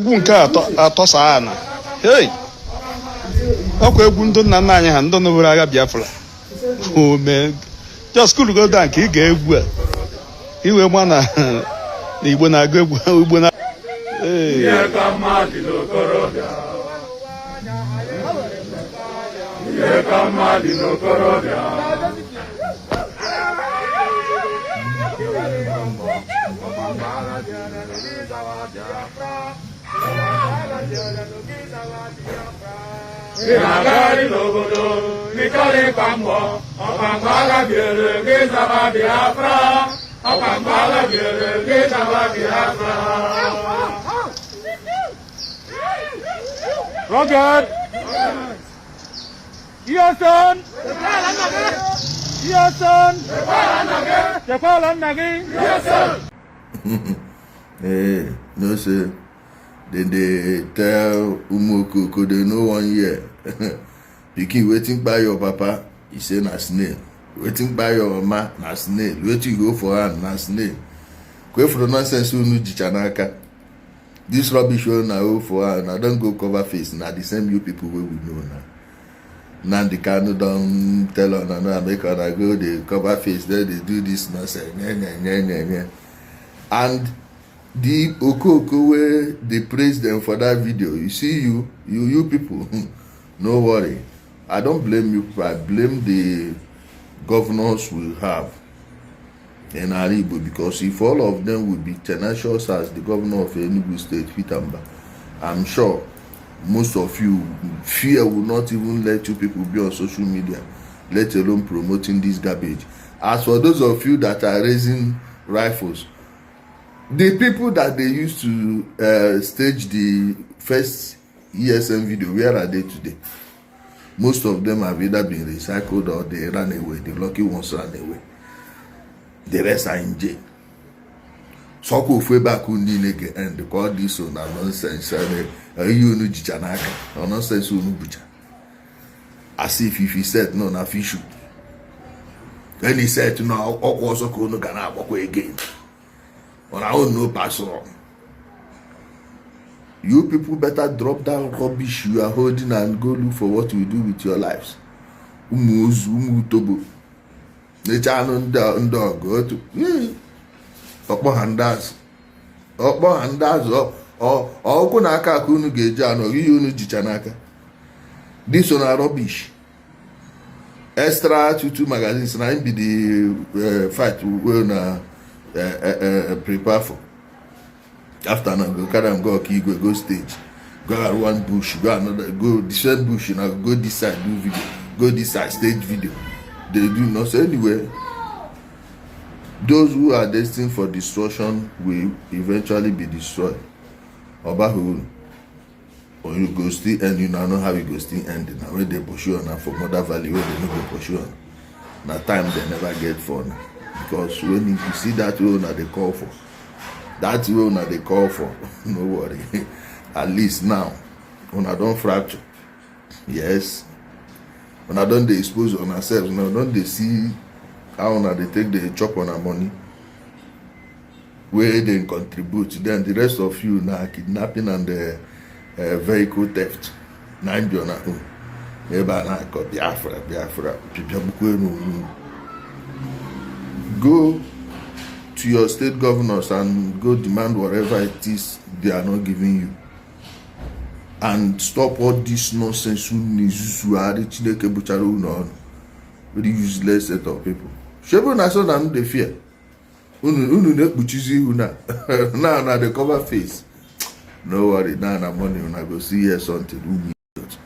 Egwu nke atọsa ana. Hey! Ọkwa egwu ndị nna nna anyị ha, ndị nụbụrụ agha Biafra. Ome just cool, go down ka ị ga-egwu a iwe gba na na Igbo na-agụ egwu Igbo na. Hey. Ihe ka mma dị n'okorobịa. Ihe ka mma dị n'okorobịa. Ị na-agagharị n'obodo n'ịchọrọ ịkwa mgbọ, ọkwa mgbe agha biere gị zaba Biafra, ọkwa mgbe agha biere gị zaba Biafra. Roger! ESN! ESN! Chekwala nna gị! Hey, no say dem dey tell ụmụ okoko dey no wan hear. Pikin, wetin kpai your papa? E say na snail. Wetin kpai your mama? Na snail. Wetin you hold for hand? Na snail. Kwefuru nonsense unu jicha n'aka. This rubbish wey una hold for hand na don go cover face. Na the same you people wey we know now. Nnamdi Kanu don tell una now make una go dey cover face, then dey do this nonsense, nye nye nye nye nye. And the okoko wey dey praise dem for that video, you see, you people, no worry. I don't blame you people. I blame the governors we have in ala Igbo, because if all of them would be tenacious as the governor of Enugu State, Peter Mbah, I'm sure most of you, fear will not even let you people be on social media, let alone promoting this garbage. As for those of you that are raising rifles, the people that they used to stage the first ESN video, where are they today? Most of them have either been recycled or they ran away. The lucky ones ran away. The rest are in jail. Sọkwa ofu ebe akụ niile ga-end ka ọ dị so na nonsense ihe unu jicha n'aka na nonsense unu bucha, as if you set no na fish shoot any set na ọkwa ọzọ ka unu ga na-agbakwa again. Una own no pass on. You people better drop that rubbish you are holding and go look for what you do with your lives. Ụmụ ozu, ụmụ utobo na-eche anụ ndị ọgụ otu ọkpọ ha ndị azụ, ọkpọ ha ndị azụ, ọkwụ na aka aka unu ga-eji anọ ihe unu jicha n'aka. This one na rubbish. Extra two two magazines na im be the fight wey una prepare for. After na go carry am go Okigwe, go stage, go one bush, go another, go the same bush na go this side do video, go this side stage video, dey do no. So anyway, those who are destined for destruction will eventually be destroyed. Ọbaghị uru, or you go still end. You na know how you go still end na wey dey pursue una for Mother Valley, wey dey no go pursue una na time dem never get for una, because when you see that wey una dey call for, that wey una dey call for, no worry. At least now una don fracture. Yes, una don dey expose una sef. Una don dey see how una dey take dey chop una money wey dey contribute. Then the rest of you na kidnapping and vehicle theft na im be una own. Ebe a na-akọ Biafra, Biafra bịagbukwa enu. Go to your state governors and go demand whatever it is they are not giving you and stop all this nonsense unu na-ezuzugharị. Chineke bụchara unu ọnụ. Very useless set of people. Shebu na so na m dey fear unu. Unu na-ekpuchizi ihu na now na dey cover face. No worry, now na money una go see here something. Unu idiot.